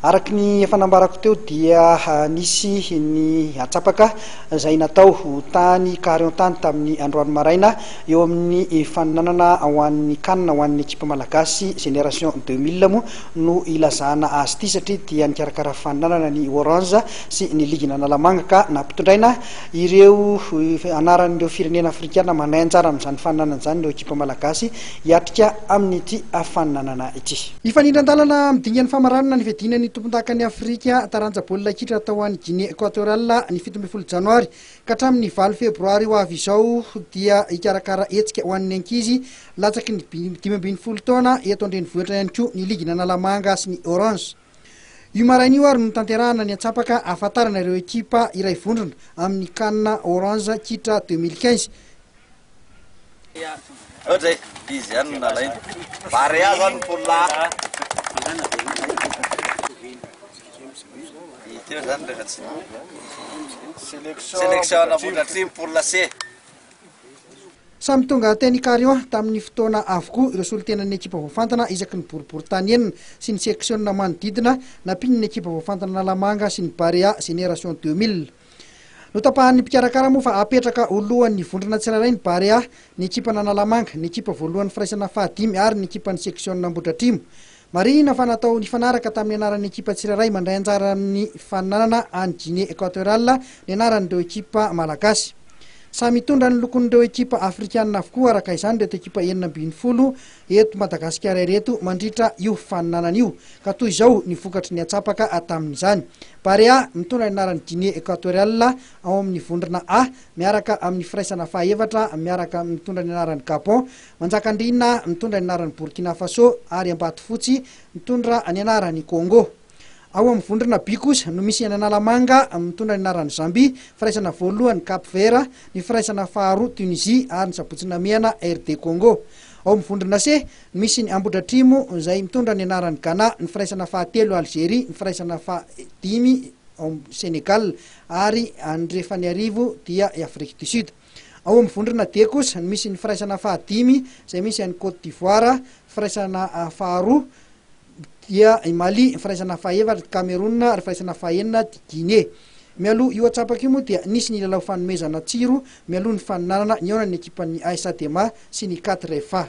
Araka ny efa nambarako teo dia nisy ny antsapaka izay natao tany Carion tany tamin'ny androany maraina eo amin'ny faninanana ho an'ny CAN ho an'ny ekipa malagasy Génération 2000 moa no ilazana azy ity satria dia nikarakara faninanana ny Orange sy ny ligin'Analamanga ka nampitondraina ireo anaran'ireo firenena afrikana mandray anjara amin'izany faninanana izany ireo ekipa malagasy hiatrika amin'ity faninanana ity. Hifanindran-dalana amin'ny dingan'ny famaranana ny fiadiana ny tompondakan'i Afrika taranja baolina kitra hatao any Guinée Equatoriale ny 17 janoary ka hatramin'ny 8 febroary ho avy izao dia hikarakara hetsika ho an'ny ankizy latsaky ny 15 taona eto an-drenivohitra ihany koa ny ligin'Analamanga sy ny Orange. Io maraina io ary no notanterahana ny antsapaka ahafantarana ireo ekipa iray vondrona amin'ny Can Orange kitra 2015. Ohatra e, izy ihany no nalaina. Barea zany pola. Teo zany rehefa tsy sélection Ambohidratrimo poule C. Samy tonga teny Carion tamin'ny fotoana avokoa ireo solontenan'ny ekipa voafantana isaky ny boriborintany enina sy ny seksiona manodidina nampian'ny ekipa voafantana Analamanga sy ny Barea Génération 2000. Notapahan'ny mpikarakara moa fa hapetraka ho lohan'ny vondrona tsirairay ny Barea, ny ekipan'Analamanga, ny ekipa voalohan'ny firaisana fahadimy ary ny ekipan'ny seksiona Ambohidratrimo. Marihina fa natao nifanaraka tamin'ny anaran'ny ekipa tsirairay mandray anjara amin'ny faninanana any Guinée Equatoriale ny anaran'ireo ekipa malagasy. Samy hitondra ny lokon'ireo ekipa afrikanina avokoa araka izany ireto ekipa 16 eto Madagasikara ireto mandritra io faninanana io ka toy izao ny vokatry ny antsapaka tamin'izany. Barea, mitondra ny anaran'i Guinée Equatoriale ao amin'ny vondrona A miaraka amin'ny firaisana fahaefatra miaraka mitondra ny anaran'i Gabon, Manjakandriana mitondra ny anaran'i Burkina Faso ary Ambatofotsy mitondra ny anaran'i Congo. Ao amin'ny vondrona B kosa no misy an'Analamanga mitondra ny anaran'i Zambie, firaisana voalohany Cap Vert, ny firaisana faharoa Tunisie ary ny Sabotsy Namehana RD Congo. Ao amin'ny vondrona C no misy ny Ambohidratrimo izay mitondra ny anaran'i Ghana, ny firaisana fahatelo Algerie, ny firaisana fahadimy ao Sénégal ary Andrefaniarivo dia i Afrique du Sud. Ao amin'ny vondrona D kosa no misy ny firaisana fahadimy izay misy an'i Côte d'Ivoire, firaisana faharoa dia i Mali, ny firaisana fahaefatra Cameroun ary firaisana fahenina Guinée. Mialoha io antsapaka io moa dia nisy ny lalao fanomezana tsiro mialoha ny faninanana nihaonan'ny ekipan'ny AS Adema sy ny 4FA.